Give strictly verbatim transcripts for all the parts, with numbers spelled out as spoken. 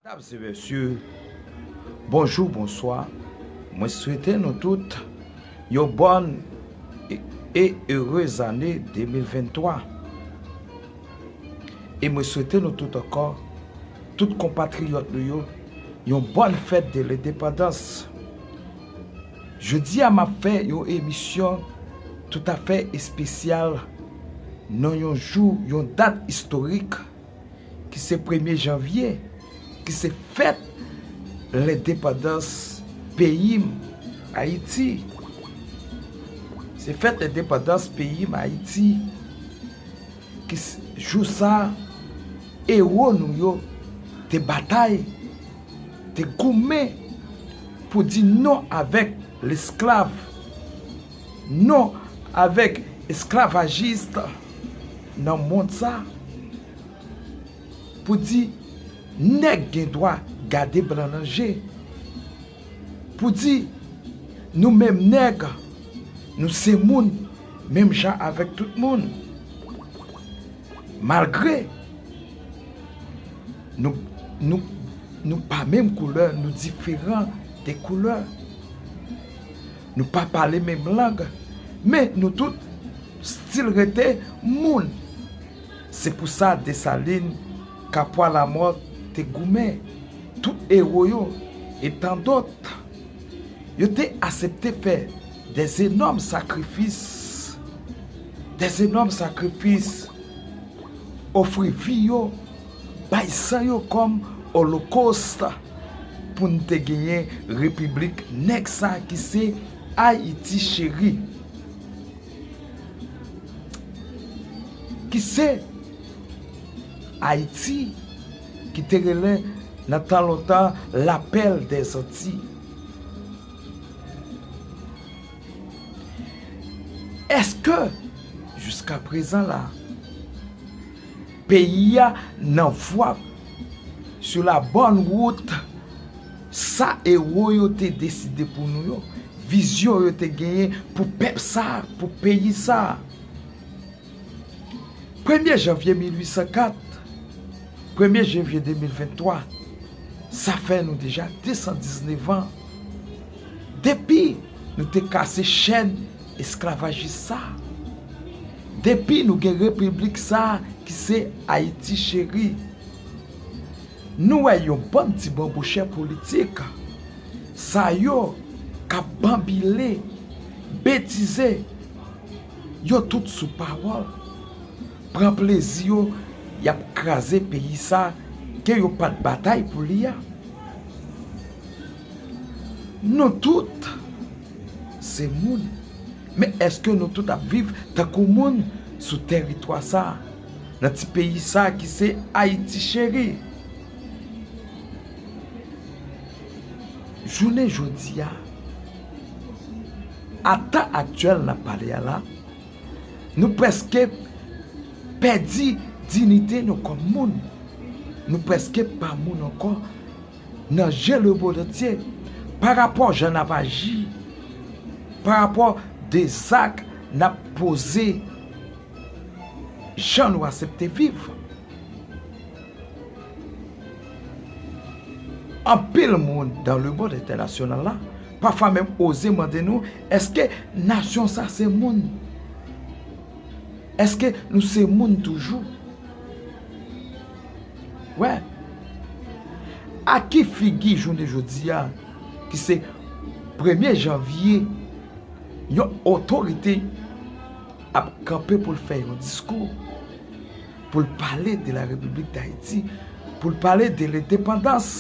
Medam e mesye, bonjou, bonswa. Mwen swete nou tout yon bòn e, e erez ane de mil venntwa. E mwen swete nou tout ankò, tout konpatriyòt nou yo, yon bòn fèt de lendepandans. Jodi a, m ap fè yon emisyon toutafè espesyal nan yon jou, yon dat istorik, ki se premye janvye, ki se fèt lendepandans peyi m, Ayiti. Se fèt lendepandans peyi m, Ayiti. Ki s-, jou sa a, ewo nou yo te batay, te goumen pou di non avèk lesklav, non avèk esklavajis nan mond sa, pou di nèg gen dwa gade blan nan je, pou di nou menm nèg, nou se moun menm jan avèk tout moun. Malgre nou, nou, nou pa menm koulè, nou diferan de koulè. Nou pa pale menm lang, men nou tout still rete moun. Se pou sa Desalin, Kapwa Lamò te goumen, tout ewo yo, e tan dòt. Yo te aksepte fè des énormes sacrifices, des énormes sacrifices, ofri vi yo, bay san yo kòm olokòst pou n te genyen repiblik nèg sa ki se Ayiti cheri. Ki se Ayiti ki te rele nan tan lontan la perle des Antilles. Èske jiska prezan la, peyi a nan vwa, sur la bonne route, sa ewo yo te deside pou nou yo, vizyon yo te genyen pou pèp sa, pou peyi sa? Premye janvye mil uit san kat, premye janvye de mil venntwa, sa fè nou deja de san diznèf an depi nou te kase chèn esklavajis sa. Depi nou gen repiblik sa ki se Ayiti cheri. Nou wè yon bann ti banbochè politik, sa yo k ap banbile, betize, yo tout sou pawòl, pran plezi yo, y ap kraze peyi sa ke yo pa t batay pou li a. Nou tout se moun, men èske nou tout ap viv tankou moun sou tèritwa sa, nan ti peyi sa ki se Ayiti cheri? Jounen jodi a, a tan aktyèl n ap pale a la, nou prèske pèdi diyite nou kòm moun. Nou prèske pa moun ankò nan je lemonn antye, pa rapò jan n ap aji, pa rapò de zak n ap poze, jan nou aksepte viv. Anpil moun dan lemonn entènasyonal la pafwa menm oze mande nou, èske nasyon sa se moun? Èske nou se moun toujou? Wè, a ki figi jounen jodi a, ki se premye janvye, yon otorite ap kanpe pou l fè yon diskou, pou l pale de la Repiblik Dayiti, pou l pale de lendepandans,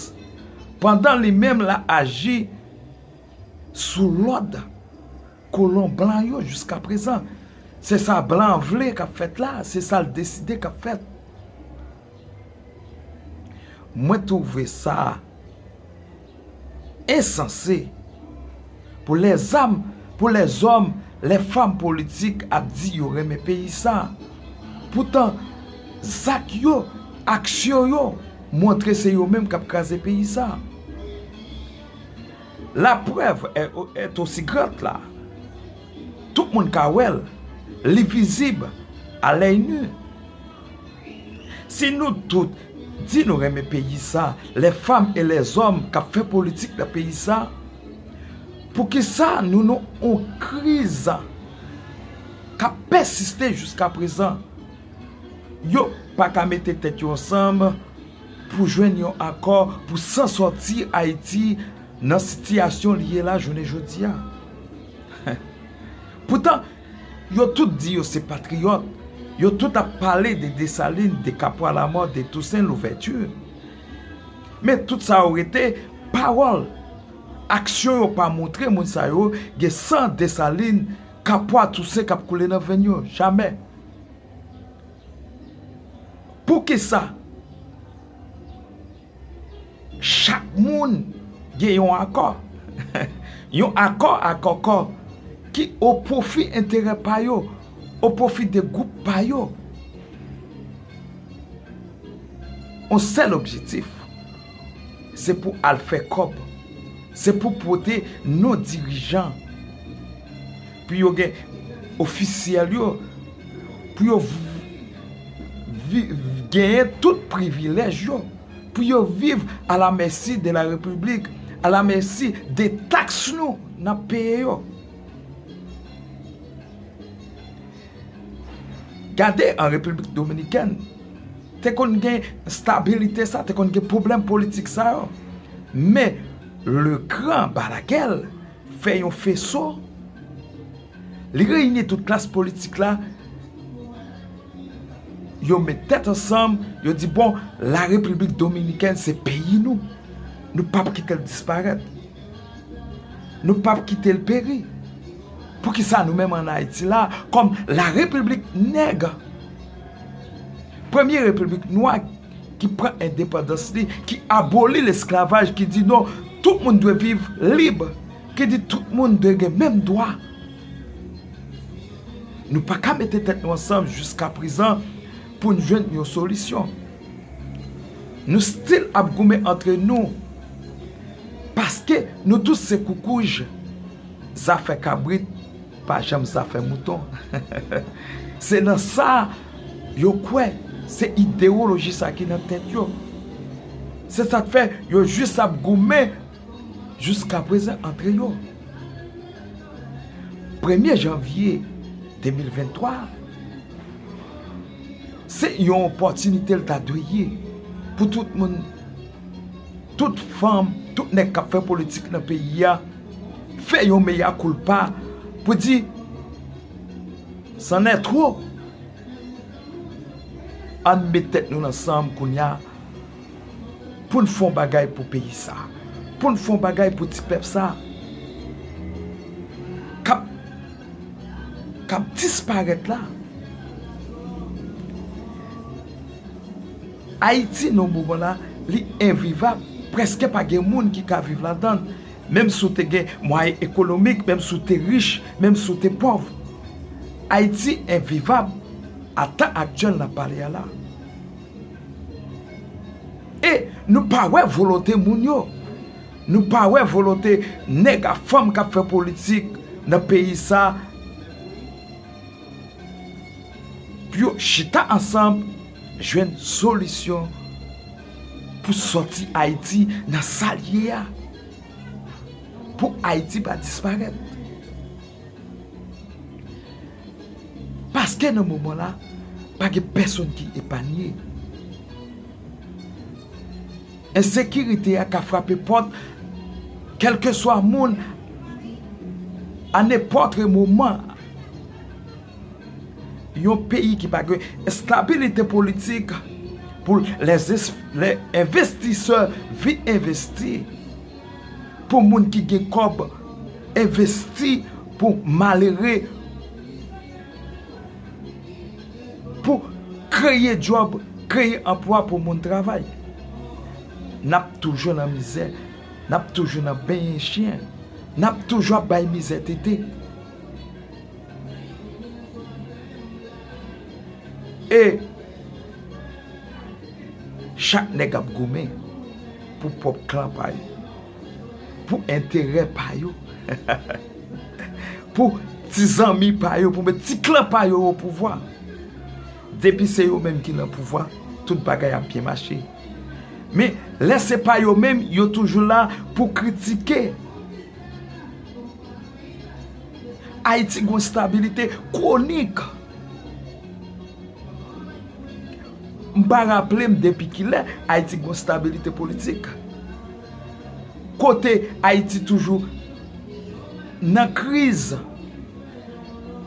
pandan li menm l ap aji sou lòd kolon blan yo jiska prezan. Se sa blan an vle k ap fèt la, se sa l deside k ap fèt. Mwen twouve sa ensanse pou lèzam, pou lèzòm, lèfanm politik ap di yo renmen peyi sa. Poutan, zak yo, aksyon yo montre se yo menm k ap kraze peyi sa. La preuve est, est aussi grande la. Tout moun ka wè l, li vizib, à l'œil nu. Si nou tout Di nou renmen peyi sa, les femmes et les hommes k ap fè politik nan peyi sa, poukisa nou nan yon kriz k ap pèsiste jiska prezan? Yo pa ka mete tèt yo ansanm pou jwenn yon akò pou san sòti Ayiti nan sitiyasyon li ye la jounen jodi a. Poutan, yo tout di yo se patriyòt, yo tout ap pale de Desalin, de Kapwa Lamò, de Tousen Louvèti. Men tout sa yo rete pawòl. Aksyon yo pa montre moun sa yo gen san Desalin, Kapwa, Tousen k ap koule nan venn yo. Jamè. Poukisa chak moun gen yon akò? Yon akò, akò kò ki o pwofi enterè pa yo, o pwofi de gwoup pa yo. Yon sèl objektif, se pou al fè kòb, se pou pote non dirijan, pou yo gen ofisyèl yo, pou yo v- vi- genyen tout privilèj yo, pou yo viv à la merci de la République, à la merci de taks nou n ap peye yo. Gade an Repiblik Dominikèn, te konn gen stabilite sa, te konn gen pwoblèm politik sa yo. Men, le gran Balaguer fè yon feso, li reyini tout klas politik la, yo met tèt ansanm, yo di, bon, la Repiblik Dominikèn se peyi nou. Nou p ap kite l disparèt. Nou p ap kite l peri. Poukisa nou menm ann Ayiti la, kòm la Repiblik nèg, premye repiblik nwa ki pran endepandans li, ki aboli lesklavaj, ki di non, tout moun dwe viv lib, ki di tout moun dwe gen menm dwa? Nou pa ka mete tèt nou ansanm jiska prezan pou n jwenn yon solisyon. Nou still ap goumen antre nou, paske nou tout se koukouj. Zafè kabrit pa janm zafè mouton. Se nan sa yo kwè, se idewoloji sa ki nan tèt yo. Se sa k fè yo jis ap goumen jiska prezan antre yo. Premye janvye de mil venntwa, se yon opòtinite l ta dwe ye pou tout moun, tout fanm, tout nèg k ap fè politik nan peyi a, fè yon mea culpa pou di, c'en est trop. Ann met tèt nou ansanm kounye a pou n fè yon bagay pou peyi sa, pou n fè yon bagay pou ti pèp sa k ap, k ap disparèt la. Ayiti, nan moman la, li envivab. Prèske pa gen moun ki ka viv ladan l. Menm si w te gen mwayen ekonomik, menm si w te rich, menm si w te pòv. Ayiti envivab a tan aktyèl n ap pale a la. E nou pa wè volonte moun yo. Nou pa wè volonte nèg ak fanm k ap fè politik nan peyi sa pou yo chita ansanm, jwenn solisyon pou sòti Ayiti nan sa l ye a. Pou Ayiti pa disparèt. Paske nan moman la, pa gen pèsonn ki epanye. Ensekirite a ka frape pòt kèlkeswa moun, a nenpòt moman. Yon peyi ki pa gen estabilite politik pou les, les envestisè vin envesti, pou moun ki gen kòb envesti, pou malere, pou kreye djòb, kreye anplwa pou moun travay. N ap toujou nan mizè, n ap toujou nan benyen chen, n ap toujou ap bay mizè tete. E chak nèg ap goumen pou pwòp klan pa yo, pou enterè pa yo, pou ti zanmi pa yo, pou met ti klan pa yo o pouvwa. Depi se yo menm ki nan pouvwa, tout bagay ap byen mache. Men lè se pa yo menm, yo toujou la pou kritike. Ayiti gon stabilite kwonik. M pa raple m depi kilè Ayiti gon stabilite politik. Kote Ayiti toujou nan kriz.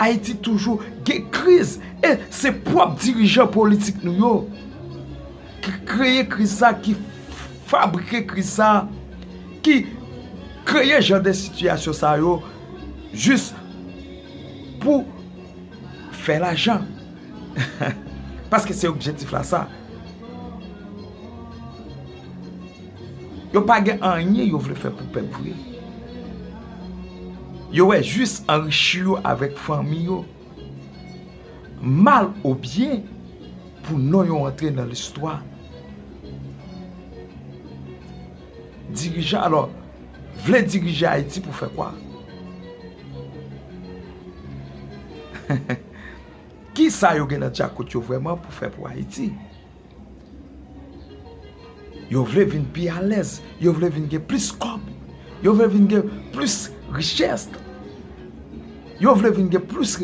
Ayiti toujou gen kriz. E se pwòp dirijan politik nou yo ki kreye kriz sa, ki fabrike kriz sa, ki kreye jan de sitiyasyon sa yo jis pou fè lajan. Paske se objektif la sa. Yo pa gen anyen yo vle fè pou pèp vre. Yo wè jis anrichi yo avèk fanmi yo. Mal ou byen, pou non yo antre nan listwa. Dirijan, alò, vle dirije Ayiti pou fè kwa? Kisa yo gen nan djakout yo vrèman pou fè pou Ayiti? Yo vle vin pi alèz, yo vle vin gen plis kòb, yo vle vin gen plis richès, yo vle vin gen plis